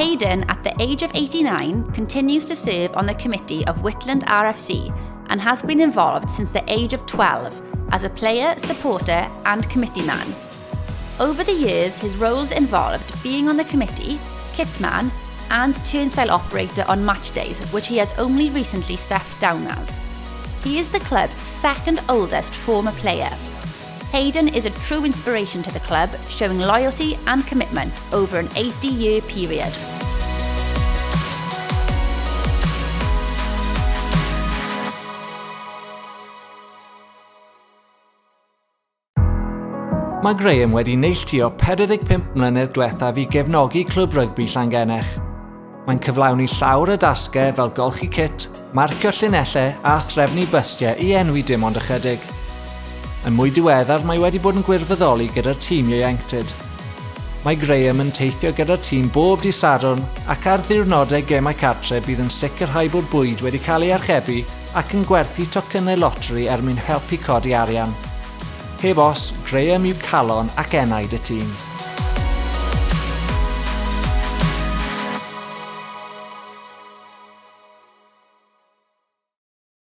Hayden, at the age of 89, continues to serve on the committee of Whitland RFC and has been involved since the age of 12 as a player, supporter and committeeman. Over the years, his roles involved being on the committee, kitman and turnstile operator on match days, which he has only recently stepped down as. He is the club's second oldest former player. Hayden is a true inspiration to the club, showing loyalty and commitment over an 80-year period. Mae Graham wedi neilltuo 45 mlynedd diwethaf i gefnogi Clwb Rygbi Llangennech. Mae'n cyflawni llawer o dasgau fel golchi cit, marcio llinellau a threfnu bystiau i enwi dim ond ychydig. Yn mwy diweddar mae wedi bod yn gwirfoddoli gyda'r tîm ieuenctid. Mae Graham yn teithio gyda'r tîm bob dydd Sadwrn ac ar ddiwrnodau gemau cartre bydd yn sicrhau bod bwyd wedi cael ei archebu ac yn gwerthu tocynnau loteri er mwyn helpu codi arian. Heb os, Graham yw calon ac enaid y tîm.